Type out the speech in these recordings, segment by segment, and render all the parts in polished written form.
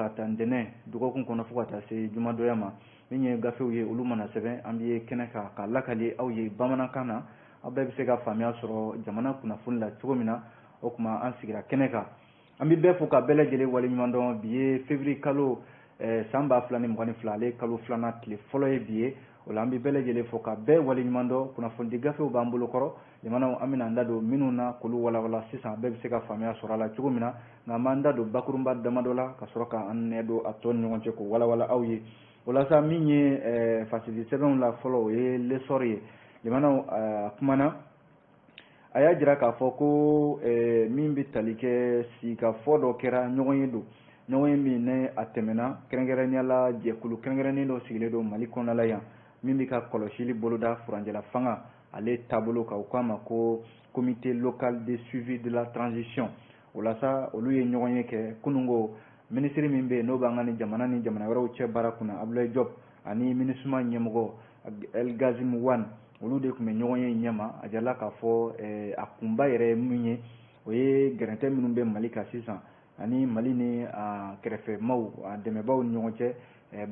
Ka ta ntɛnɛn dɔgɔkun kɔnɔ fo ka taa se jumadonya ma, min ye gafew ye, olu mana sɛbɛn, an bɛ kɛnɛ kan ka lakali aw ye bamanankan na, aw bɛɛ bɛ se ka faamuya sɔrɔ jamana kunnafoni la cogo min na. O tuma an sigira kɛnɛ kan, an bɛ bɛɛ fo ka bɛɛ lajɛlen waleɲuman dɔn. Bi ye février kalo san 2022, ale kalo filanan tile fɔlɔ ye bi ye. O la, an bɛ bɛɛ lajɛlen fo ka bɛɛ waleɲuman dɔn. Kunnafonidi gafew b'an bolo kɔrɔ jamanaw, an bɛna an da don minnu na k'olu walawala sisan, bɛɛ bɛ se ka faamuya sɔrɔ a la cogo min na. Nka an b'an da don bakurunba damadɔ la ka sɔrɔ k'an nɛ don a tɔ ni ɲɔgɔn cɛ k'o walawala aw ye. O la sa, min ye fasidi sɛbɛnw la fɔlɔ, o ye L'Essor ye. Jamanaw, a kumana, a y'a jira k'a fɔ ko min bɛ tali kɛ sigikafɔ dɔ kɛra, ɲɔgɔn ye don, ɲɔgɔn ye min ne a tɛmɛna, kɛrɛnkɛrɛnnenya la jɛkulu kɛrɛnkɛrɛnnen dɔ sigilen don Mali kɔnɔna la yan min bɛ ka kɔlɔsili boloda furancɛla fanga ale taabolo kan, u k'a ma ko Comité local de suivi de la transition. O la sa, olu ye ɲɔgɔn ye kɛ kununko. Minisiri min bɛ yen n'o b'an ka ni jamana ni jamana wɛrɛw cɛ baara kunna, Abdoulaye Diop, ani MINUSMA ɲɛmɔgɔ El Ghassim Wane, olu de tun bɛ ɲɔgɔn ye ɲɛma. A jirala k'a fɔ a kunba yɛrɛ ye min ye, o ye gɛrɛntɛ minnu bɛ Mali kan sisan, ani Mali ni a kɛrɛfɛmaw, a dɛmɛbaaw ni ɲɔgɔn cɛ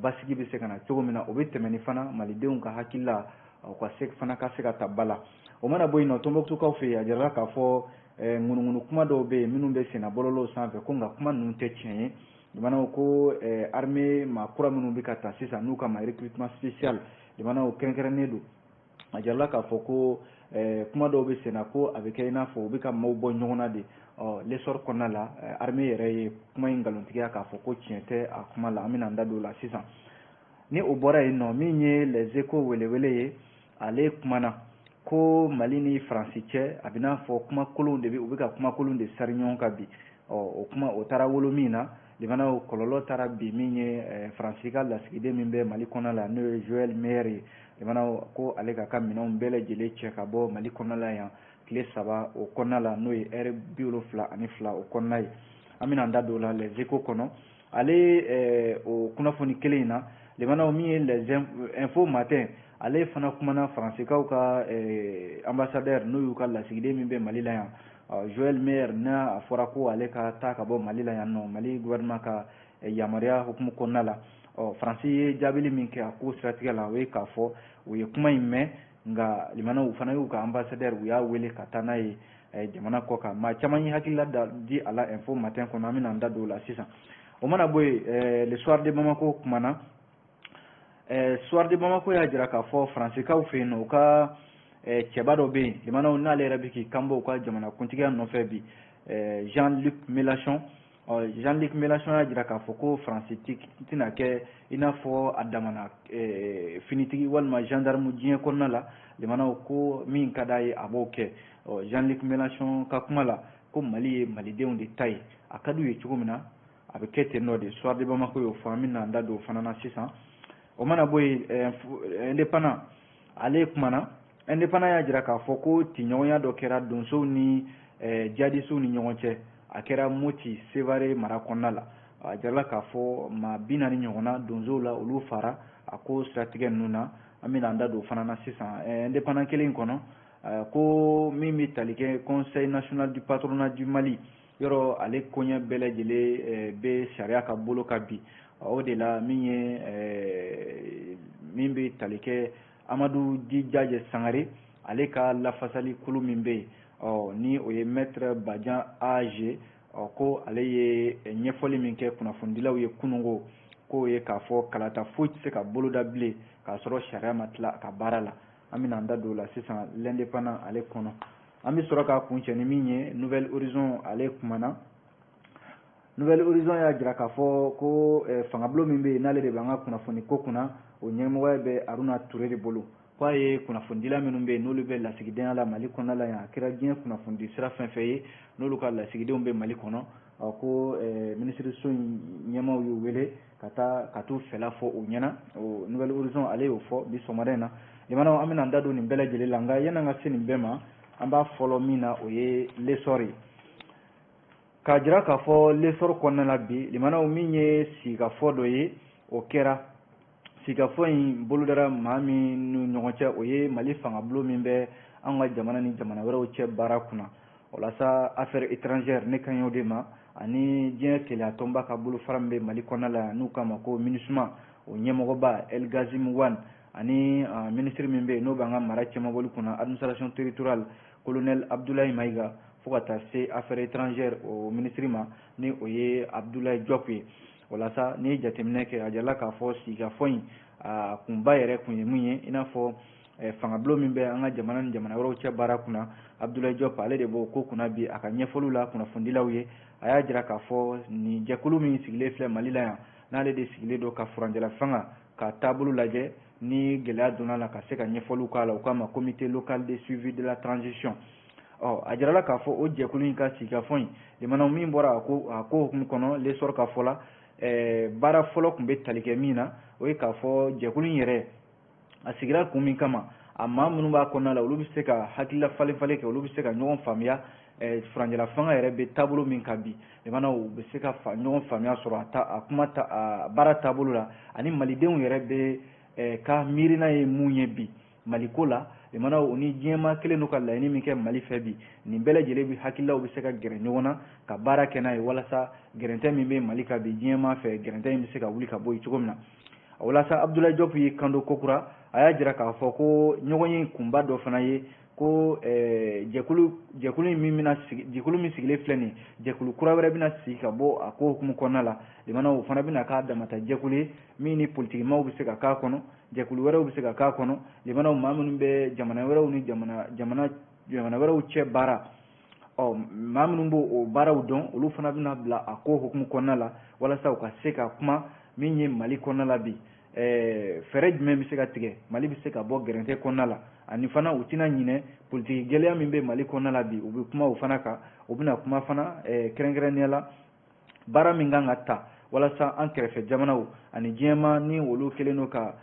basigi bɛ se ka na cogo min na. O bɛ tɛmɛ ni fana malidenw ka hakilila u ka se fana ka se ka ta ba la. O mana bɔ yen nɔ, Tɔnbɔkutukaw fɛ yen, a jirala k'a fɔ ŋunuŋunu kuma dɔw bɛ yen minnu bɛ senna bɔlɔlɔw sanfɛ, ko nka kuma ninnu tɛ tiɲɛ ye. Jamanaw ko armée maa kura minnu bɛ ka ta sisan n'u ka ma recrutement spécial, jamanaw kɛrɛnkɛrɛnnen don. A jirala k'a fɔ ko kuma dɔw bɛ senna ko a bɛ kɛ i n'a fɔ u bɛ ka maaw bɔ ɲɔgɔn na de. Ɔ L'Essor kɔnɔna la, armée yɛrɛ ye kuma in nkalontigiya k'a fɔ ko tiɲɛ tɛ a kuma la. An bɛna an da don o la sisan. Ni o bɔra yen nɔ, min ye Les Échos welewele ye, ale kumana ko Mali ni Faransi cɛ, a bɛ n'a fɔ kuma kolonw de bɛ, u bɛ ka kuma kolon de sari ɲɔgɔn kan bi. Ɔ o kuma o taara wolo min na, limanaw, kɔlɔlɔ taara bi min ye Faransi ka lasigiden min bɛ Mali kɔnɔ la, n'o ye Joël Meyer ye, limanaw, ko ale ka minɛnw bɛɛ lajɛlen cɛ ka bɔ Mali kɔnɔ la yan tile 3 o kɔnɔna la, n'o ye heure 72 o kɔnɔna ye. An bɛna an da don o la Les Échos kɔnɔ. Ale o kunnafoni kelen in na, limanaw, min ye Les Infos Matin, ale fana kumana Faransikaw ka ambassadeur, n'o y'u ka lasigiden min bɛ Mali la yan, Joël Meyer, n'a a fɔra ko ale ka taa ka bɔ Mali la yan nɔ, Mali gouvernement ka yamaruya hukumu kɔnɔna la. Ɔ Faransi ye jaabili min kɛ a ko siratigɛ la, o ye k'a fɔ u ye kuma in mɛn, nka limanaw, u fana y'u ka ambassadeur, u y'a wele ka taa n'a ye jamana kɔ kan. Maa caman ye hakilila da di a la Info Matin kɔnɔ, an bɛna an da don o la sisan. O mana bɔ yen, Le Soir de Bamako kumana. Soir de Bamako y'a jira k'a fɔ Faransikaw fɛ yen nɔ, u ka cɛba dɔ bɛ yen, limanaw, n'ale yɛrɛ bɛ k'i kanbɔ u ka jamana kuntigiya nɔfɛ bi, Jean-Luc Mélenchon. Ɔ Jean-Luc Mélenchon y'a jira k'a fɔ ko Faransi tɛna kɛ i n'a fɔ a damana finitigi walima gendarme diɲɛ kɔnɔna la. Limanaw, ko min ka d'a ye, a b'o kɛ. Ɔ Jean-Luc Mélenchon ka kuma la, ko Mali ye malidenw de ta ye, a ka d'u ye cogo min na, a bɛ kɛ ten nɔ de. Soir de Bamako y'o fɔ, an bɛna an da don o fana na sisan. O mana bɔ yen, Indépendant, ale kumana. Indépendant y'a jira k'a fɔ ko tiɲɔgɔnya dɔ kɛra donsow ni jihadisiw ni ɲɔgɔn cɛ, a kɛra Moti Sevare mara kɔnɔna la. A jirala k'a fɔ maa 40 ɲɔgɔnna donsow la, olu fara a ko siratigɛ ninnu na. An bɛna an da don o fana na sisan. Indépendant kelen kɔnɔ, ko min bɛ tali kɛ Conseil national du patronat du Mali yɔrɔ, ale koɲɛ bɛɛ lajɛlen bɛ sariya ka bolo kan bi. O de la, min ye min bɛ tali kɛ Amadu Dijajɛ Sangare, ale ka lafasali kulu min bɛ yen, ɔ ni o ye maître Bajan AG, ɔ ko ale ye ɲɛfɔli min kɛ kunnafonidilaw ye kununko, k'o ye k'a fɔ kalata foyi tɛ se ka boloda bilen k'a sɔrɔ sariya ma tila a ka baara la. An bɛna an da don o la sisan L'Indépendant ale kɔnɔ. An bɛ sɔrɔ k'a kuncɛ ni min ye Nouvel Horizon, ale kumana. Nouvel Horizon y'a jira k'a fɔ ko fangabulon min bɛ yen, n'ale de b'an ka kunnafoni ko kunna, o ɲɛmɔgɔya bɛ Haruna Ture de bolo, k'a ye kunnafonidila minnu bɛ yen n'olu bɛ lasigidenya la Mali kɔnɔna la yan, a kɛra diɲɛ kunnafonidi sira fɛn fɛn ye, n'olu ka lasigidenw bɛ Mali kɔnɔ, ko minisiriso in ɲɛmaaw y'u wele ka taa ka t'u fɛla fɔ u ɲɛna. O Nouvel Horizon, ale y'o fɔ bi sɔgɔmada in na. Limanaw, an bɛna an da don nin bɛɛ lajɛlen la, nka yan'an ka se nin bɛɛ ma, an b'a fɔlɔ min na, o ye L'Essor ye. K'a jira k'a fɔ L'Essor kɔnɔna la bi, limanaw, min ye sigikafɔ dɔ ye, o kɛra. Sigikafɔ in bolodara maa min ni ɲɔgɔn cɛ, o ye Mali fangabulon min bɛ an ka jamana ni jamana wɛrɛw cɛ baara kunna, o la sa, affaires étrangères, ne kan y'o de ma. ani diɲɛ kelenyatɔnba ka bolofara min bɛ Mali kɔnɔna la n'u k'a ma ko MINUSMA, o ɲɛmɔgɔba El Ghassim Wane, ani minisiri min bɛ yen n'o b'an ka mara cɛmabɔli kunna, administration territoriale, colonel Abdoulaye Maïga, fo ka taa se affaires étrangères o minisiri ma, ni o ye Abdoulaye Diop ye. O la sa, n'i ye jateminɛ kɛ, a jirala k'a fɔ sigikafɔ in a kunba yɛrɛ kun ye mun ye, i n'a fɔ fangabulon min bɛ an ka jamana ni jamana wɛrɛw cɛ baara kunna, Abdoulaye Diop ale de b'o ko kunna bi. A ka ɲɛfɔliw la kunnafonidilaw ye, a y'a jira k'a fɔ nin jɛkulu min sigilen filɛ Mali la yan, n'ale de sigilen don ka furancɛla fanga ka taabolo lajɛ, ni gɛlɛya donna la ka se ka ɲɛfɔliw k'a la, u k'a ma comité local de suivi de la transition. Ɔ a jirala k'a fɔ o jɛkulu in ka sigikafɔ in limanaw min bɔra a ko hukumu kɔnɔ, L'Essor ka fɔ la, baara fɔlɔ tun bɛ tali kɛ min na, o ye k'a fɔ jɛkulu in yɛrɛ a sigira kun min kama, a maa minnu b'a kɔnɔna la, olu bɛ se ka hakilila falen falen kɛ, olu bɛ se ka ɲɔgɔn faamuya furancɛla fanga yɛrɛ bɛ taabolo min kan bi, limanaw u bɛ se ka ɲɔgɔn faamuya sɔrɔ a ta a kuma ta a baara taabolo la, ani malidenw yɛrɛ bɛ ka miirina ye mun ye bi Maliko la, limanaw u ni diɲɛmaa kelen don ka laɲini min kɛ Mali fɛ bi, nin bɛɛ lajɛlen bi hakililaw bɛ se ka gɛrɛ ɲɔgɔn na ka baara kɛ n'a ye, walasa gɛrɛntɛ min bɛ Mali kan bi diɲɛmaa fɛ, gɛrɛntɛ in bɛ se ka wuli ka bɔ yen cogo min na. Walasa Abdoulaye Diop y'i kanto kokura, a y'a jira k'a fɔ ko ɲɔgɔn ye kunba dɔ fana ye ko jɛkulu min bɛna sigi, jɛkulu min sigilen filɛ nin ye, jɛkulu kura wɛrɛ bɛna sigi ka bɔ a ko hukumu kɔnɔna la. Limanaw o fana bɛna k'a damata jɛkulu ye min ni politikimaw bɛ se ka k'a kɔnɔ, jɛkulu wɛrɛw bɛ se ka k'a kɔnɔ, limanaw maa minnu bɛ jamana wɛrɛw ni jamana wɛrɛw cɛ baara, ɔ maa minnu b'o o baaraw dɔn, olu fana bɛna bila a ko hukumu kɔnɔna la, walasa u ka se ka kuma min ye Mali kɔnɔna la bi, fɛɛrɛ jumɛn bɛ se ka tigɛ, Mali bɛ se ka bɔ gɛrɛntɛ kɔnɔna la. Ani fana u tɛna ɲinɛ politiki gɛlɛya min bɛ Mali kɔnɔna la bi, u bɛ kuma o fana kan. U bɛna kuma fana kɛrɛnkɛrɛnnenya la baara min kan ka ta walasa an kɛrɛfɛ jamanaw ani diɲɛma ni olu kɛlen don ka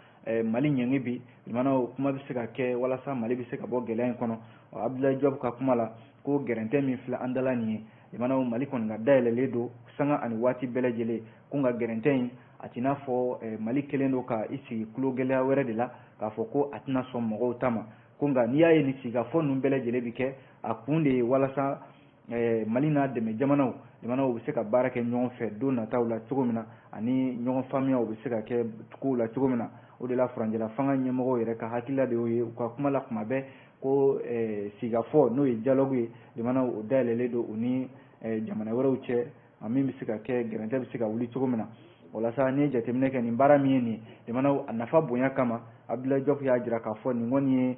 Mali ɲɛngi bi, limanaw kuma bɛ se ka kɛ walasa Mali bɛ se ka bɔ gɛlɛya in kɔnɔ. Abdoulaye Diop ka kuma la, ko gɛrɛntɛ min filɛ an dala nin ye, limanaw Mali kɔni ka dayɛlɛlen don sanga ani waati bɛɛ lajɛlen, ko nka gɛrɛntɛ in a t'i n'a fɔ Mali kɛlen don ka i sigi kulo gɛlɛya wɛrɛ de la k'a fɔ ko a tɛna sɔn mɔgɔw ta ma. Ko nka n'i y'a ye nin sigikafɔ ninnu bɛɛ lajɛlen bɛ kɛ, a kun de ye walasa Mali n'a dɛmɛ jamanaw bɛ se ka baara kɛ ɲɔgɔn fɛ don nataw la cogo min na, ani ɲɔgɔn faamuyaw bɛ se ka kɛ kow la cogo min na. O de la furancɛla fanga ɲɛmɔgɔw yɛrɛ ka hakilila de y'o ye u ka kuma la kuma bɛɛ, ko sigikafɔ n'o ye dialogue ye, jamanaw o dayɛlɛlen don u ni jamana wɛrɛw cɛ, min bɛ se ka kɛ gɛrɛntɛ bɛ se ka wuli cogo min na. Walasa n'i ye jateminɛ kɛ nin baara min ye nin jamanaw a nafa bonya kama, Abdoulaye Diop y'a jira k'a fɔ nin kɔni ye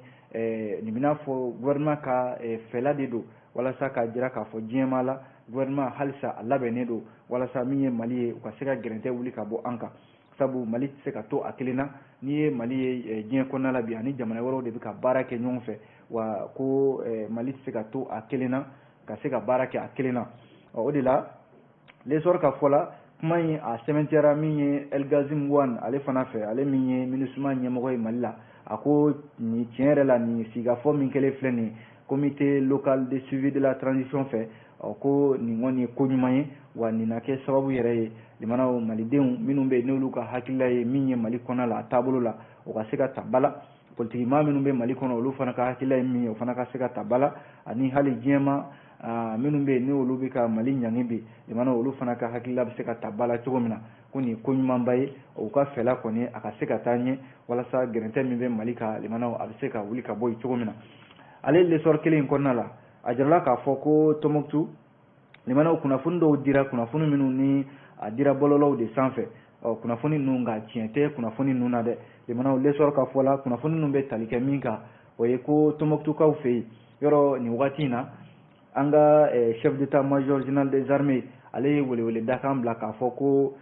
nin bɛna fɔ gouvernement ka fɛla de don, walasa k'a jira k'a fɔ diɲɛmaa la gouvernement halisa a labɛnnen don walasa min ye Mali ye, u ka se ka gɛrɛntɛ wuli ka bɔ an kan, sabu Mali tɛ se ka to a kelen na. N'i ye Mali ye diɲɛ kɔnɔna la bi, ani jamana wɛrɛw de bɛ ka baara kɛ ɲɔgɔn fɛ, wa ko Mali tɛ se ka to a kelen na ka se ka baara kɛ a kelen na. O de la L'Essor ka fɔ la, kuma in a sɛbɛntiyara min ye El Ghassim Wane ale fana fɛ, ale min ye MINUSMA ɲɛmɔgɔ ye Mali la, a ko nin tiɲɛ yɛrɛ la, nin sigikafɔ min kɛlen filɛ nin ye comité local de suivi de la transition fɛ, ɔ ko nin kɔni ye ko ɲuman ye, wa nin na kɛ sababu yɛrɛ ye limanaw malidenw minnu bɛ yen n'olu ka hakilila ye min ye Mali kɔnɔ la a taabolo la, o ka se ka ta ba la, politiki maa minnu bɛ Mali kɔnɔ, olu fana ka hakilila ye min ye, o fana ka se ka ta ba la, ani hali diɲɛma minnu bɛ yen ni olu bɛ ka Mali ɲangi bi, limanaw olu fana ka hakilila bɛ se ka ta ba la cogo min na. Ko nin ye ko ɲumanba ye, u ka fɛla kɔni a ka se ka taa ɲɛ walasa gɛrɛntɛ min bɛ Mali kan, limanaw a bɛ se ka wuli ka bɔ yen cogo min na. Ale L'Essor kelen in kɔnɔna la, a jirala k'a fɔ ko Tɔnbukutu, limanaw kunnafoni dɔw dira, kunnafoni minnu ni a dira bɔlɔlɔw de sanfɛ. Ɔ kunnafoni ninnu, nka tiɲɛ tɛ kunnafoni ninnu na dɛ. Limanaw L'Essor ka fɔ la, kunnafoni ninnu bɛ tali kɛ min kan, o ye ko Tɔnbukutukaw fɛ yen yɔrɔ nin wagati in na, an ka chef d'état-major général des armées ale ye welewele dakan bila k'a fɔ ko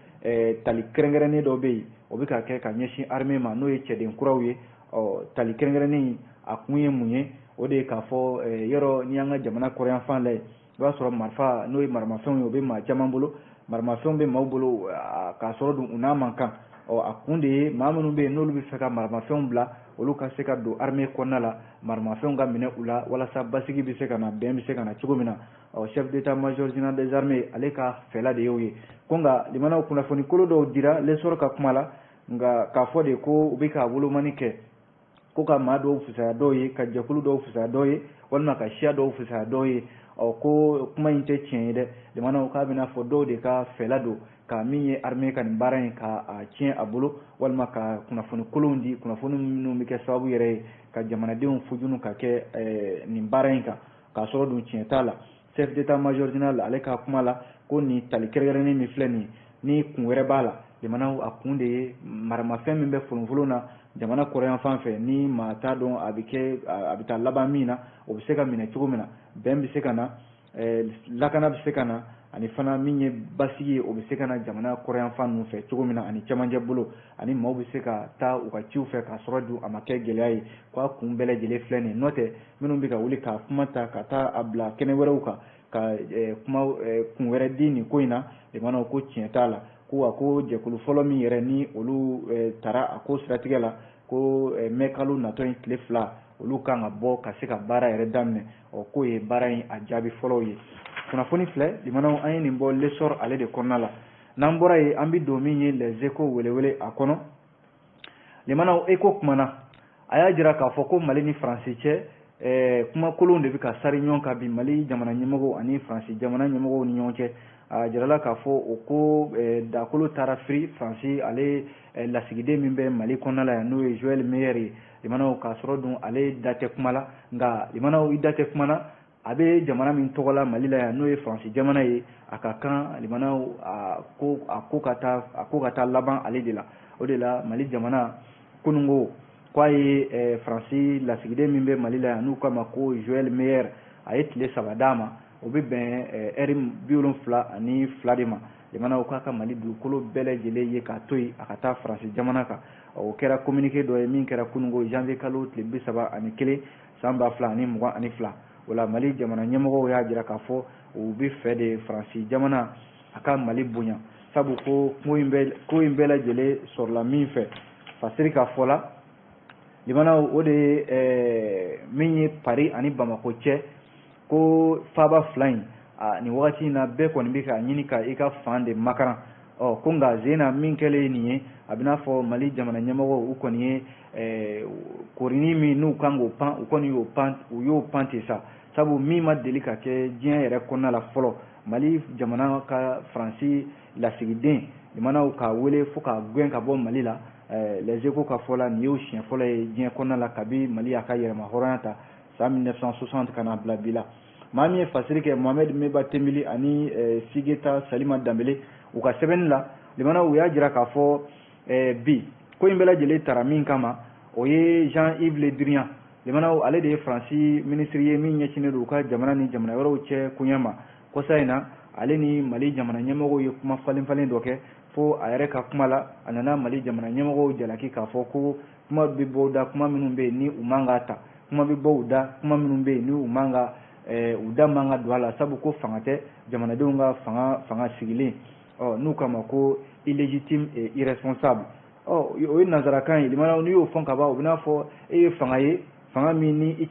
tali kɛrɛnkɛrɛnnen dɔ bɛ yen, o bɛ ka kɛ ka ɲɛsin armée ma, n'o ye cɛden kuraw ye. Ɔ tali kɛrɛnkɛrɛnnen a kun ye mun ye? O de ye k'a fɔ yɔrɔ n'i y'an ka jamana kɔrɔyanfan lajɛ, i b'a sɔrɔ marifa n'o ye maramafɛnw ye, o bɛ maa caman bolo, maramafɛnw bɛ maaw bolo k'a sɔrɔ dun u n'a man kan. Ɔ a kun de ye maa minnu bɛ yen n'olu bɛ fɛ ka maramafɛnw bila, olu ka se ka don armée kɔnɔna la, maramafɛnw ka minɛ u la, walasa basigi bɛ se ka na, bɛn bɛ se ka na cogo min na. Ɔ chef d'état-major général des armées ale ka fɛla de y'o ye. Ko nka limanaw kunnafoni kolo dɔw dira L'Essor ka kuma la, nka k'a fɔ de ko u bɛ ka wolomani kɛ ko ka maa dɔw fisaya dɔw ye, ka jɛkulu dɔw fisaya dɔw ye, walima ka siya dɔw fisaya dɔw ye. Ɔ Ɔ ko kuma in tɛ tiɲɛ ye dɛ, limanaw k'a bɛna fɔ dɔw de ka fɛla don ka min ye armée ka nin baara in ka a tiɲɛ a bolo, walima ka kunnafoni kolonw di, kunnafoni minnu bɛ kɛ sababu yɛrɛ ye ka jamanadenw fujunu ka kɛ nin baara in kan, k'a sɔrɔ dun tiɲɛ t'a la. Chef d'état-major général ale ka kuma la ko nin tali kɛrɛnkɛrɛnnen min filɛ nin ye, ni kun wɛrɛ b'a la, limanaw a kun de ye maramafɛn min bɛ folonfolon na jamana kɔrɔyanfan fɛ, ni maa t'a dɔn a bɛ kɛ a bɛ taa laban min na, o bɛ se ka minɛ cogo min na, bɛn bɛ se ka na, lakana bɛ se ka na, ani fana min ye basigi ye o bɛ se ka na jamana kɔrɔyanfan ninnu fɛ cogo min na, ani cɛmancɛ bolo, ani maaw bɛ se ka taa u ka ciw fɛ k'a sɔrɔ dun a ma kɛ gɛlɛya ye. K'a kun bɛɛ lajɛlen filɛ nin ye, n'o tɛ minnu bɛ ka wuli ka kuma ta ka taa a bila kɛnɛ wɛrɛw kan ka kuma kun wɛrɛ di nin ko in na, limanaw ko tiɲɛ t'a la. Ko a ko jɛkulu fɔlɔ min yɛrɛ ni olu taara a ko siratigɛ la, ko mɛ kalo natɔ in tile 2 olu kan ka bɔ ka se ka baara yɛrɛ daminɛ. Ɔ k'o ye baara in a jaabi fɔlɔw ye. Kunnafoni filɛ, limanaw an ye nin bɔ L'Essor ale de kɔnɔna la. N'an bɔra yen, an bɛ don min ye Les Échos welewele a kɔnɔ. Limanaw Écho kumana, a y'a jira k'a fɔ ko Mali ni Faransi cɛ kuma kolonw de bɛ ka sari ɲɔgɔn kan bi Mali jamana ɲɛmɔgɔw ani Faransi jamana ɲɛmɔgɔw ni ɲɔgɔn cɛ. A jirala k'a fɔ o ko dakolo taara firi Faransi ale lasigiden min bɛ Mali kɔnɔna la yan, n'o ye Joël Meyer ye. Limanaw k'a sɔrɔ dun ale da tɛ kuma la, nka limanaw i da tɛ kuma na, a bɛ jamana min tɔgɔ la Mali la yan, n'o ye Faransi jamana ye, a ka kan limanaw a ko ka taa laban ale de la. O de la Mali jamana kununko k'a ye Faransi lasigiden min bɛ Mali la yan, n'u k'a ma ko Joël Meyer, a ye tile 3 d'a ma, o bɛ bɛn ɛri 72 de ma. Limanaw k'a ka Mali dugukolo bɛɛ lajɛlen ye k'a to yen a ka taa Faransi jamana kan. O kɛra communiqué dɔ ye min kɛra kununko janvier kalo tile 31 san 2022. O la Mali jamana ɲɛmɔgɔw y'a jira k'a fɔ u bɛ fɛ de Faransi jamana a ka Mali bonya, sabu ko ko in bɛɛ lajɛlen sɔrɔla min fɛ Fasiri ka fɔ la, limanaw o de ye min ye Paris ani Bamako cɛ, ko faaba fila in nin wagati in na bɛɛ kɔni bɛ k'a ɲini ka i ka fan de makaran. Ɔ ko nka zen na min kɛlen ye nin ye, a bɛ n'a fɔ Mali jamana ɲɛmɔgɔw u kɔni ye korini min n'u kan k'o pan, u kɔni y'o pan, u y'o pan ten sa, sabu min ma deli ka kɛ diɲɛ yɛrɛ kɔnɔna la fɔlɔ, Mali jamana ka Faransi lasigiden limanaw k'a wele fo k'a gɛn ka bɔ Mali la. Les Échos ka fɔ la, nin y'o siɲɛ fɔlɔ ye diɲɛ kɔnɔna la kabi Mali y'a ka yɛrɛma hɔrɔnya ta san 1960 ka na bila bi la. Maa min ye fasiri kɛ, Mohamed Meba Tembeli ani Sigeta Salima Danbele, u ka sɛbɛnni la, limanaw u y'a jira k'a fɔ bi ko in bɛɛ lajɛlen tara min kama, o ye Jean-Yves Le Drian. Limanaw ale de ye Faransi minisiri ye min ɲɛsinnen don u ka jamana ni jamana wɛrɛw cɛ koɲɛ ma. Kɔsa in na, ale ni Mali jamana ɲɛmɔgɔw ye kuma falen falen dɔ kɛ, fo a yɛrɛ ka kuma la, a nana Mali jamana ɲɛmɔgɔw jalaki k'a fɔ ko kuma bɛ bɔ u da, kuma minnu bɛ yen ni u man k'a ta, kuma bɛ bɔ u da, kuma minnu bɛ yen ni u man ka u da man ka don a la, sabu ko fanga tɛ jamanadenw ka fanga sigilen, ɔ n'u k'a ma ko illégitime et irresponsable. Ɔ o ye nanzarakan ye, limanaw n'i y'o fɔ ka ban, o bɛ n'a fɔ e ye fanga ye, fanga min ni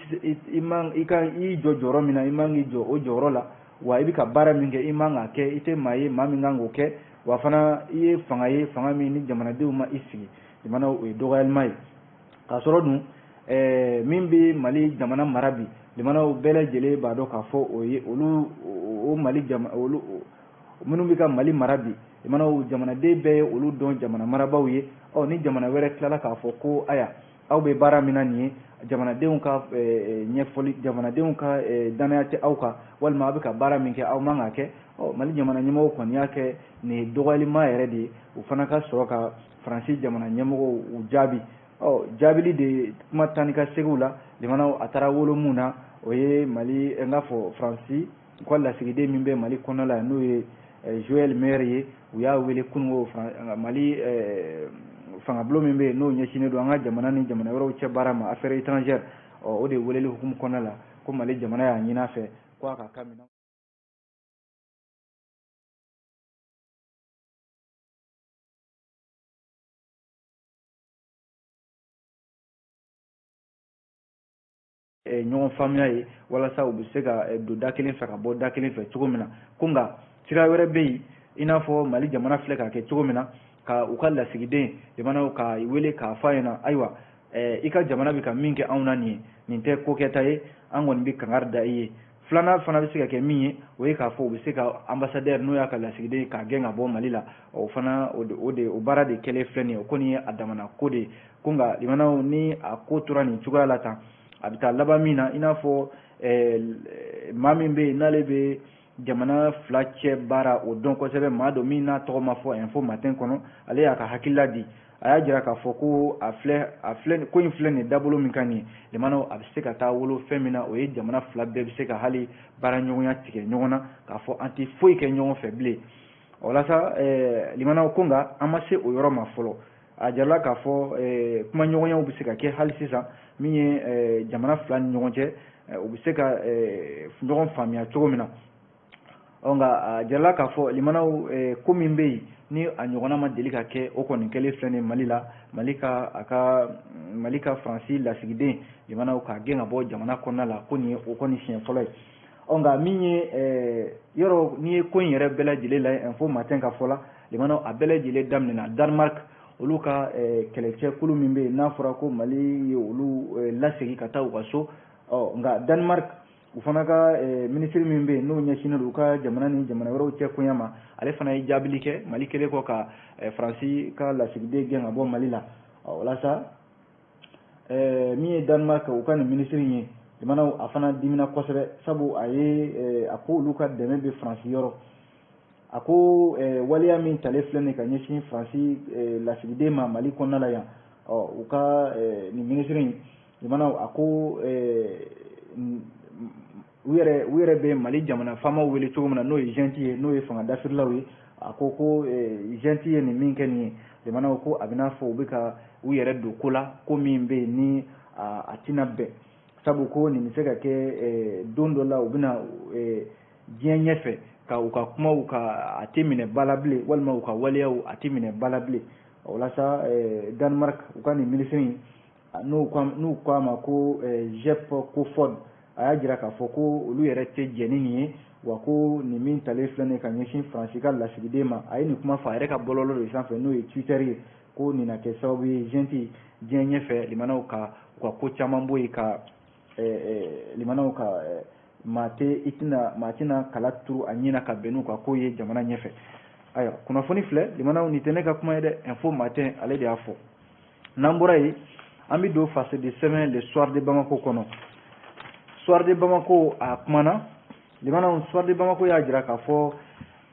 i man i ka i jɔ jɔyɔrɔ min na, i man k'i jɔ o jɔyɔrɔ la, wa i bɛ ka baara min kɛ i man k'a kɛ, i tɛ maa ye maa min kan k'o kɛ, wa fana i ye fanga ye, fanga min ni jamanadenw ma i sigi. Limanaw o ye dɔgɔyalima ye. K'a sɔrɔ dun min bɛ Mali jamana mara bi, limanaw bɛɛ lajɛlen b'a dɔn k'a fɔ o ye olu o Mali olu minnu bɛ ka Mali mara bi, limanaw jamanaden bɛɛ ye olu dɔn jamana marabaaw ye. Ɔ ni jamana wɛrɛ tilala k'a fɔ ko aya aw bɛ baara min na nin ye, jamanadenw ka ɲɛfɔli, jamanadenw ka danaya tɛ aw kan, walima aw bɛ ka baara min kɛ aw man k'a kɛ. Ɔ Mali jamana ɲɛmɔgɔw kɔni y'a kɛ nin ye dɔgɔyalima yɛrɛ de ye, u fana ka sɔrɔ ka Faransi jamana ɲɛmɔgɔw u jaabi. Ɔ jaabili de kuma taa ni ka seginw la, limanaw a taara wolo mun na, o ye Mali n k'a fɔ Faransi u ka lasigiden min bɛ Mali kɔnɔna la, n'o ye Joël Meyer ye, u y'a wele kununko Mali fangabulon min bɛ yen n'o ɲɛsinnen don an ka jamana ni jamana wɛrɛw cɛ baara ma, affaires étrangères, ɔ o de weleli hukumu kɔnɔna la, ko Mali jamana y'a ɲini a fɛ ko a ka minɛ. Ɲɔgɔn faamuya ye walasa u bɛ se ka don da kelen fɛ ka bɔ da kelen fɛ cogo min na. Ko nka sira wɛrɛ bɛ yen, i n'a fɔ Mali jamana filɛ k'a kɛ cogo min na, ka u ka lasigiden jamanaw ka wele k'a fɔ a ɲɛna, ayiwa i ka jamana bɛ ka min kɛ anw na nin ye, nin tɛ ko kɛta ye, an kɔni bɛ kangari da i ye. Filanan fana bɛ se ka kɛ min ye, o ye k'a fɔ u bɛ se ka ambassadeur n'o y'a ka lasigiden k'a gɛn ka bɔ Mali la. O fana o baara de kɛlen filɛ nin ye, o kɔni ye a damana ko de ye. Ko nka limanaw, ni a ko tora nin cogoya la tan, a bɛ taa laban min na, i n'a fɔ maa min bɛ yen n'ale bɛ jamana fila cɛ baara o dɔn kosɛbɛ, maa dɔ min n'a tɔgɔ ma fɔ Info Matin kɔnɔ, ale y'a ka hakilila di. A y'a jira k'a fɔ ko a filɛ, a filɛ, ko in filɛ nin dabolo min ka nin limanaw, a bɛ se ka taa wolo fɛn min na, o ye jamana fila bɛɛ bɛ se ka hali baara ɲɔgɔnya tigɛ ɲɔgɔn na, k'a fɔ an tɛ foyi kɛ ɲɔgɔn fɛ bilen. O la sa, limanaw, ko nka an ma se o yɔrɔ ma fɔlɔ. A jirala k'a fɔ kumaɲɔgɔnyaw bɛ se ka kɛ hali sisan, min ye jamana fila ni ɲɔgɔn cɛ, u bɛ se ka ɲɔgɔn faamuya cogo min na. Ɔ nka a jirala k'a fɔ limanaw, ko min bɛ yen ni a ɲɔgɔnna ma deli ka kɛ, o kɔni kɛlen filɛ nin Mali la. Mali ka a ka Mali ka Faransi lasigiden limanaw k'a gɛn ka bɔ jamana kɔnɔna la, ko nin ye o kɔni siɲɛ fɔlɔ ye. Ɔ nka min ye yɔrɔ n'i ye ko in yɛrɛ bɛɛ lajɛlen lajɛ Info Matin ka fɔ la, limanaw, a bɛɛ lajɛlen daminɛna Danemark, olu ka kɛlɛcɛkulu min bɛ yen n'a fɔra ko Mali ye olu lasegin ka taa u ka so. Ɔ nka Danemark, u fana ka minisiri min bɛ yen n'o ɲɛsinnen don u ka jamana ni jamana wɛrɛw cɛ koɲɛ ma, ale fana ye jaabili kɛ Mali kɛlen kɔ ka Faransi ka lasigiden gɛn ka bɔ Mali la. Walasa min ye Danemark u ka nin minisiri ye, limanaw, a fana dimina kosɛbɛ, sabu a ye a ko olu ka dɛmɛ bɛ Faransi yɔrɔ. A ko waleya min talen filɛ nin ka ɲɛsin Faransi lasigiden ma Mali kɔnɔna la yan, ɔ u ka nin minisiri in, limanaw, a ko u yɛrɛ bɛ Mali jamana faamaw wele cogo min na, n'o ye junte ye, n'o ye fanga dafirilaw ye. A ko ko junte ye nin min kɛ nin ye, limanaw, ko a bɛ n'a fɔ u bɛ ka u yɛrɛ don ko la, ko min bɛ yen ni a tɛna bɛn, sabu ko nin bɛ se ka kɛ don dɔ la u bɛna diɲɛ ɲɛfɛ ka u ka kumaw ka a tɛ minɛ ba la bilen, walima u ka waleyaw a tɛ minɛ ba la bilen. Walasa Danemark u ka nin minisiri, n'u ko a ma ko Jeppe Kofod, a y'a jira k'a fɔ ko olu yɛrɛ tɛ jɛn ni nin ye, wa ko nin min talen filɛ nin ye ka ɲɛsin Faransi ka lasigiden ma. A ye nin kuma fɔ a yɛrɛ ka bɔlɔlɔ de sanfɛ, n'o ye Twitter ye, ko nin na kɛ sababu ye junte diɲɛ ɲɛfɛ, limanaw, ka u ka ko caman bɔ yen, ka limanaw ka maa tɛ i tɛna maa tɛna kala turu a ɲɛ na ka bɛn n'u ka ko ye jamana ɲɛfɛ. Ayiwa, kunnafoni filɛ limanaw, nin tɛ ne ka kuma ye dɛ, Info Matin ale de y'a fɔ. N'an bɔra yen, an bɛ don fasidi sɛbɛn Le Soir de Bamako kɔnɔ. Soir de Bamako a kumana limanaw. Soir de Bamako y'a jira k'a fɔ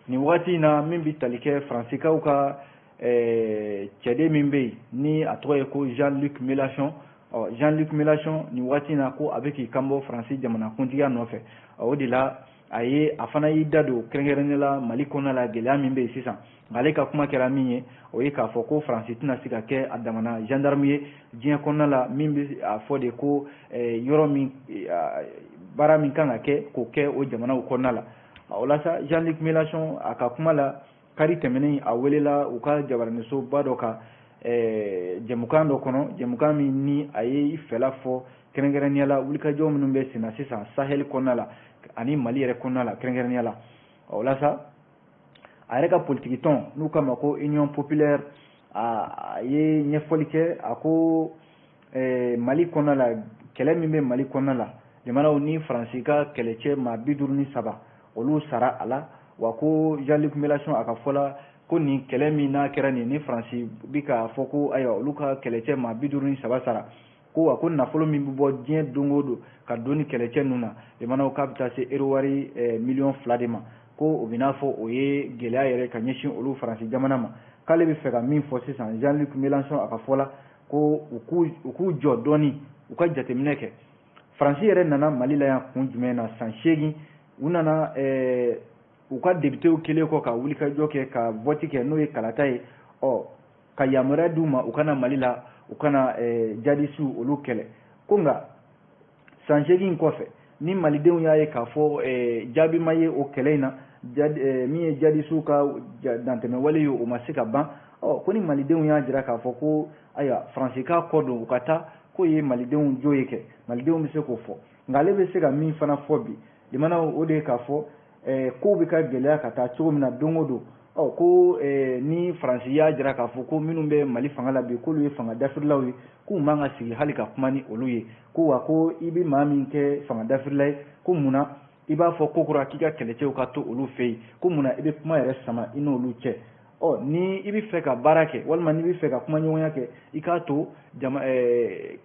nin wagati in na, min bɛ tali kɛ Faransikaw ka cɛden min bɛ yen ni a tɔgɔ ye ko Jean-Luc Mélenchon. Ɔ Jean-Luc Mélenchon, nin waati in na, ko a bɛ k'i kanbɔ Faransi jamanakuntigiya nɔfɛ. O de la a ye a fana y'i da don kɛrɛnkɛrɛnnenya la Mali kɔnɔna la, gɛlɛya min bɛ yen sisan. Nka ale ka kuma kɛra min ye, o ye k'a fɔ ko Faransi tɛna se ka kɛ a damana gendarme ye diɲɛ kɔnɔna la, min bɛ a fɔ de ko yɔrɔ min baara min kan ka kɛ, k'o kɛ o jamanaw kɔnɔna la. O la sa, Jean-Luc Mélenchon a ka kuma la, kari tɛmɛnen, a welela u ka jabaraninsoba dɔ kan jɛmukan dɔ kɔnɔ, jɛmukan min ni a ye i fɛla fɔ kɛrɛnkɛrɛnnenya la wulikajɔ minnu bɛ sen na sisan Sahel kɔnɔna la ani Mali yɛrɛ kɔnɔna la kɛrɛnkɛrɛnnenya la. O la sa, a yɛrɛ ka politiki tɔn n'u k'a ma ko Union populaire, a ye ɲɛfɔli kɛ. A ko Mali kɔnɔna la, kɛlɛ min bɛ Mali kɔnɔna la, jamanaw ni Faransi ka kɛlɛcɛ maa 53, olu sara a la. Wa ko Jean-Luc Mélenchon a ka fɔ la, ko nin kɛlɛ min n'a kɛra nin ni Faransi bi k'a fɔ ko ayiwa, olu ka kɛlɛcɛ maa 53 sara, ko wa ko nafolo min bɛ bɔ diɲɛ don o don ka don ni kɛlɛcɛ ninnu na, jamanaw, k'a bɛ taa se euro wari 2 miliyɔn de ma, ko o bɛ n'a fɔ o ye gɛlɛya yɛrɛ ka ɲɛsin olu Faransi jamana ma. K'ale bɛ fɛ ka min fɔ sisan, Jean-Luc Mélenchon a ka fɔ la, ko u k'u jɔ dɔɔni, u ka jateminɛ kɛ. Faransi yɛrɛ nana Mali la yan kun jumɛn na? San 8 u nana, u ka députéw kɛlen kɔ ka wulikajɔ kɛ, ka vote kɛ, n'o ye kalata ye, ɔ ka yamaruya d'u ma u ka na Mali la, u kana jadisiw olu kɛlɛ. Ko nka san 8 kɔfɛ, ni malidenw y'a ye k'a fɔ jaabi ma ye o kɛlɛ in na, min ye jadisiw ka dantɛmɛwale ye, o ma se ka ban, ɔ ko ni malidenw y'a jira k'a fɔ ko ayiwa, Faransi k'a kɔ don, u ka taa, k'o ye malidenw jo ye kɛ, malidenw bɛ se k'o fɔ. Nka ale bɛ se ka min fana fɔ bi limanaw, o de ye k'a fɔ kow bɛ ka gɛlɛya ka taa cogo min na don o don, ɔ ko ni Faransi y'a jira k'a fɔ ko minnu bɛ Mali fanga la bi, k'olu ye fanga dafirilaw ye, k'u man ka sigi hali ka kuma ni olu ye. Ko wa ko i bɛ maa min kɛ fanga dafirila ye, ko munna I b'a fɔ ko kura k'i ka kɛlɛcɛw ka to olu fɛ yen, ko munna i bɛ kuma yɛrɛ sama i n'olu cɛ? Ɔ ni i bɛ fɛ ka baara kɛ walima n'i bɛ fɛ ka kumaɲɔgɔnya kɛ, i k'a to jama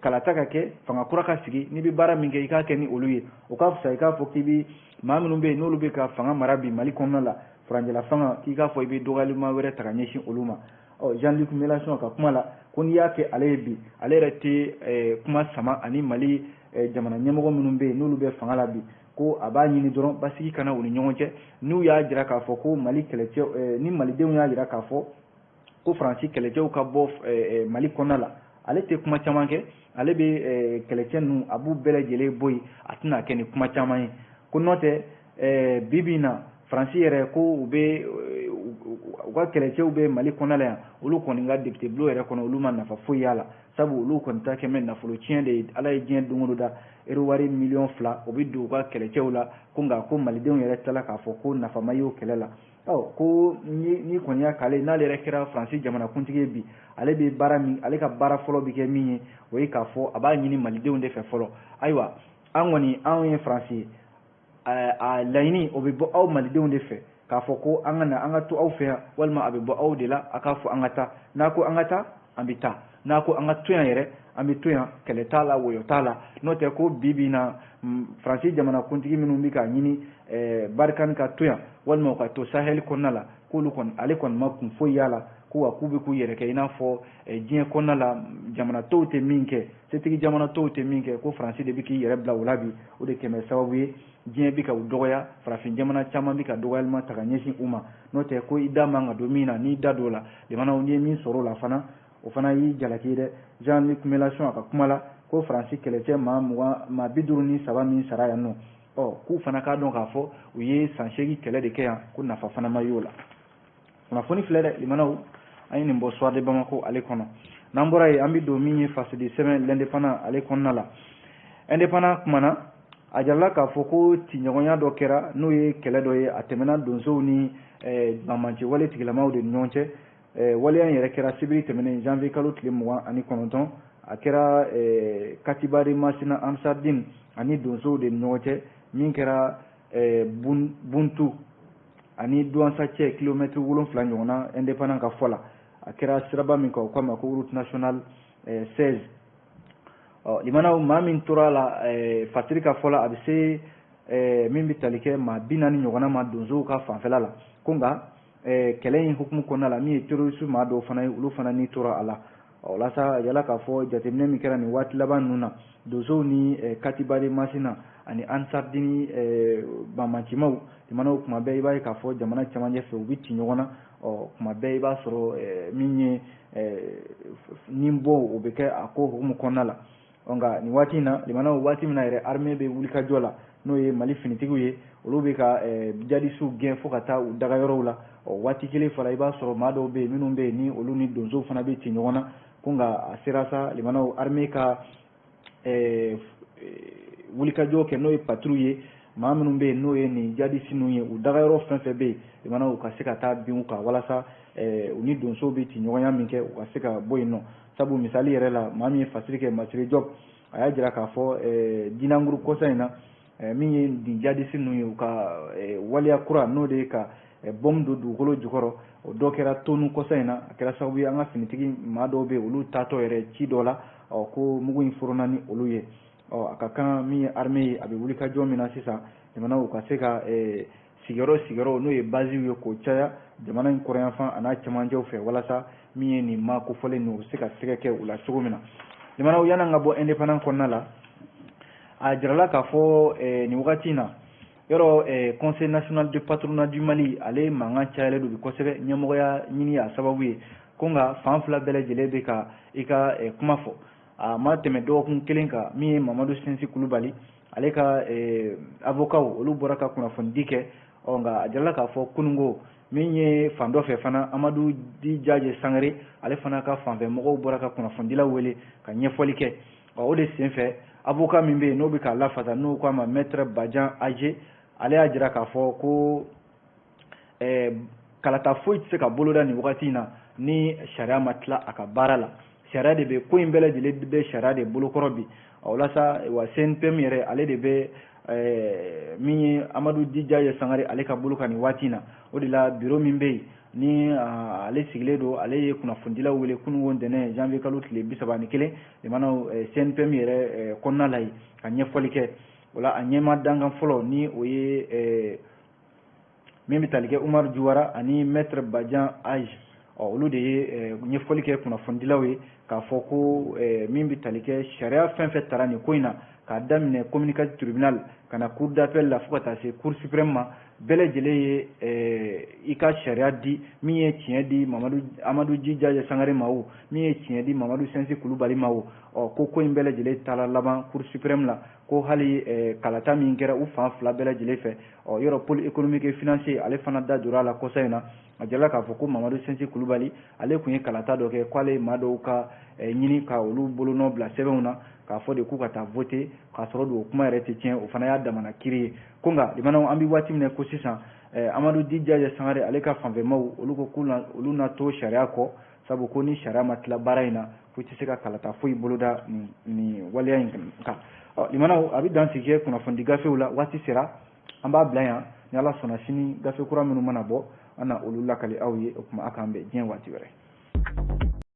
kalata ka kɛ, fanga kura ka sigi. N'i bɛ baara min kɛ, i k'a kɛ ni olu ye, o ka fisa i k'a fɔ k'i bɛ maa minnu bɛ yen n'olu bɛ ka fanga mara bi Mali kɔnɔna la, furancɛla fanga, k'i k'a fɔ i bɛ dɔgɔyalima wɛrɛ ta ka ɲɛsin olu ma. Ɔ Jean-Luc Mélenchon ka kuma la, ko n'i y'a kɛ ale ye bi, ale yɛrɛ tɛ kuma sama ani Mali jamana ɲɛmɔgɔ minnu bɛ yen n'olu bɛ fanga la bi, ko a b'a ɲini dɔrɔn basigi kana u ni ɲɔgɔn cɛ. N'u y'a jira k'a fɔ ko Mali kɛlɛcɛ, ni malidenw y'a jira k'a fɔ ko Faransi kɛlɛcɛw ka bɔ Mali kɔnɔna la, ale tɛ kuma caman kɛ, ale bɛ kɛlɛcɛ ninnu a b'u bɛɛ lajɛlen bɔ yen, a tɛna kɛ ni kuma caman ye. Ko n'o tɛ bi bi in na Faransi yɛrɛ ko u bɛ u ka kɛlɛcɛw bɛ Mali kɔnɔna la yan, olu kɔni ka député bulon yɛrɛ kɔnɔ, olu ma nafa foyi y'a la, sabu olu kɔni ta kɛmɛ nafolo tiɲɛ de ye. Ala ye diɲɛ don o don da euro wari 2 miliyɔn o bɛ don u ka kɛlɛcɛw la, ko nka ko malidenw yɛrɛ tilala k'a fɔ ko nafa ma y'o kɛlɛ la. Ɔ ko ni kɔni y'a k'ale n'ale yɛrɛ kɛra Faransi jamanakuntigi ye bi, ale bɛ baara min, ale ka baara fɔlɔ bɛ kɛ min ye, o ye k'a fɔ a b'a ɲini malidenw de fɛ fɔlɔ. Ayiwa, an kɔni anw ye Faransi ye, a laɲini o bɛ bɔ aw malidenw de fɛ k'a fɔ ko an ka na an ka to aw fɛ yan, walima a bɛ bɔ aw de la a k'a fɔ an ka taa. N'a ko an ka taa, an bɛ taa. N'a ko an ka to yan yɛrɛ, an bɛ to yan, kɛlɛ t'a la, wɔyɔ t'a la. N'o tɛ ko bi bi in na Faransi jamanakuntigi minnu bɛ k'a ɲini Barkhane ka to yan walima u ka to Sahel kɔnɔna la, k'olu kɔni, ale kɔni ma kun foyi y'a la, ko wa k'u bɛ k'u yɛrɛ kɛ i n'a fɔ diɲɛ kɔnɔna la jamana tɔw tɛ min kɛ, setigi jamana tɔw tɛ min kɛ, ko Faransi de bɛ k'i yɛrɛ bila o la bi. O de kɛmɛ sababu ye diɲɛ bɛ ka u dɔgɔya, farafin jamana caman bɛ ka dɔgɔyalima ta ka ɲɛsin u ma. N'o tɛ ko i da man ka don min na, n'i da don o la, jamanaw n'i ye min sɔrɔ o la fana, o fana y'i jalaki ye dɛ. Jean-Luc Mélenchon a ka kuma la, ko Faransi kɛlɛcɛ maa 20, maa 53 min sara yan nɔ, ɔ k'u fana k'a dɔn k'a fɔ u ye san 8 kɛlɛ de kɛ yan, ko nafa fana ma y'o la. Kunnafoni filɛ dɛ, limanaw, an ye nin bɔ Soir de Bamako ale kɔnɔ. N'an bɔra yen, an bɛ don min ye fasoden sɛbɛn L'Indépendant ale kɔnɔna la. Indépendant kumana, a jirala k'a fɔ ko tiɲɔgɔnya dɔ kɛra, n'o ye kɛlɛ dɔ ye, a tɛmɛna donsow ni banbanci wale tigilamaw de ni ɲɔgɔn cɛ. Waleya in yɛrɛ kɛra sibiri tɛmɛnen, janvier kalo tile 29, a kɛra Katiba de Masina Ansardine ani donsow de ni ɲɔgɔn cɛ, min kɛra Buntu ani Duwansa cɛ, kilomɛtiri 7 ɲɔgɔnna. Indépendant ka fɔ la, a kɛra siraba min kan, o k'a ma ko route nationale 16. Ɔ limanaw, maa min tora a la, Fatiri ka fɔ la, a bɛ se min bɛ tali kɛ maa 40 ɲɔgɔnna ma donsow ka fanfɛla la. Ko nka kɛlɛ in hukumu kɔnɔna la, min ye terroriste maa dɔw fana ye, olu fana ni tora a la. Ɔ walasa yala k'a fɔ jateminɛ min kɛra nin waati laban ninnu na, donsow ni Katiba de Masina ani Ansardini banbancimaw, limanaw, kuma bɛɛ i b'a ye k'a fɔ jamana camancɛ fɛ u bɛ ci ɲɔgɔn na. Ɔ kuma bɛɛ i b'a sɔrɔ min ye nin bɔ, o bɛ kɛ a ko hukumu kɔnɔna la. Nka nin waati in na, limanaw, waati min na yɛrɛ armée bɛ wulikajɔ la, n'o ye Mali finitigiw ye, olu bɛ ka jadisiw gɛn fo ka taa u dagayɔrɔw la. Ɔ waati kelen fana, i b'a sɔrɔ maa dɔw bɛ yen minnu bɛ yen ni olu ni donsow fana bɛ ci ɲɔgɔn na. Ko nka a sera sa, limanaw, armée ka wulikajɔ kɛ, n'o ye patrouille ye, maa minnu bɛ yen n'o ye nin jadisi ninnu ye, u dagayɔrɔ fɛn fɛn bɛ yen, limanaw, u ka se ka taa bin u kan, walasa u ni donsow bɛ ci ɲɔgɔnya min kɛ, u ka se ka bɔ yen nɔ. Sabu misali yɛrɛ la, maa min ye fasiri kɛ, Masire Diop, a y'a jira k'a fɔ Dinanguru kɔsa in na, min ye nin jadisi ninnu ye, u ka waleya kura, n'o de ye ka bɔmu don dugukolo jukɔrɔ, o dɔ kɛra Tonu kɔsa in na. A kɛra sababu ye an ka finitigi maa dɔw bɛ yen, olu taatɔ yɛrɛ ci dɔ la, ɔ ko mugu in forona ni olu ye. Ɔ a ka kan min ye armée ye, a bɛ wulikajɔ min na sisan, jamanaw ka se ka sigiyɔrɔ sigiyɔrɔ, n'o ye basew ye, k'o caya jamana in kɔrɔyanfan a n'a cɛmancɛw fɛ, walasa min ye nin maa kofɔlen ninnu, u bɛ se ka sɛgɛ kɛ u la cogo min na. Jamanaw, yan'an ka bɔ Indépendant kɔnɔna la, a jirala k'a fɔ nin wagati in na, yɔrɔ Conseil national de patronat du Mali, ale mankan cayalen don bi kosɛbɛ, ɲɛmɔgɔya ɲini a sababu ye. Ko nka fan fila bɛɛ lajɛlen bɛ ka i ka kuma fɔ. A ma tɛmɛ dɔgɔkun kelen kan, min ye Mamadu Sinsi Kulubali, ale ka avocat, olu bɔra ka kunnafonidi kɛ. Ɔ nka a jirala k'a fɔ kununko, min ye fan dɔ fɛ fana, Amadu Di Jaje Sangare, ale fana ka fanfɛ mɔgɔw bɔra ka kunnafonidilaw wele ka ɲɛfɔli kɛ. Ɔ o de senfɛ, avocat min bɛ yen n'o bɛ k'a lafasa, n'o k'a ma maître Bajan Aje, ale y'a jira k'a fɔ ko kalata foyi tɛ se ka boloda nin wagati in na ni sariya ma tila a ka baara la. Sariya de bɛ ko in bɛɛ lajɛlen bɛ sariya de bolokɔrɔ bi. O la sa, wa CNPM yɛrɛ, ale de bɛ Min ye Amadu Dijaye Sangare ale ka bolo kan nin waati in na, o de la biro min bɛ yen ni ale sigilen don, ale ye kunnafonidilaw wele kununko ntɛnɛn janvier kalo tile 31, limanaw, CNPM yɛrɛ kɔnɔna la yen ka ɲɛfɔli kɛ. O la a ɲɛma dankan fɔlɔ ni o ye min bɛ tali kɛ Umaru Juwara ani maître Bajan Age, ɔ olu de ye ɲɛfɔli kɛ kunnafonidilaw ye k'a fɔ ko min bɛ tali kɛ sariya fɛn fɛn tara nin ko in na, k'a daminɛ commune 4 tribunal ka na cour d'appel la fo ka taa se cour suprême ma, bɛɛ lajɛlen ye i ka sariya di. Min ye tiɲɛ di Mamadu Amadu Jijaje Sangare ma o, min ye tiɲɛ di Mamadu Sɛnsi Kulubali ma o, ɔ ko in bɛɛ lajɛlen taara laban cour suprême la, ko hali kalata min kɛra u fan fila bɛɛ lajɛlen fɛ. Ɔ yɔrɔ pôle économique et financier ale fana da donna a la kɔsa in na, a jirala k'a fɔ ko Mamadu Sɛnsi Kulubali ale tun ye kalata dɔ kɛ, k'ale maa dɔw ka ɲini ka olu bolonɔ bila sɛbɛnw na k'a fɔ de k'u ka taa voter, k'a sɔrɔ don o kuma yɛrɛ tɛ tiɲɛ, o fana y'a damana kiiri ye. Ko nka limanaw, an bɛ waati min na ko sisan, Amadu Dijaye Sangare ale ka fanfɛmaw olu ko k'u olu na to sariya kɔ, sabu ko ni sariya ma tila baara in na, ko i tɛ se ka kalata foyi boloda nin waleya in kan. Ɔ limanaw, a bɛ dan sigi kɛ kunnafonidi gafew la. Waati sera, an b'a bila yan. Ni Ala sɔnna, sini gafe kura minnu mana bɔ, an na olu lakali aw ye. O tuma a k'an bɛn diɲɛ waati wɛrɛ.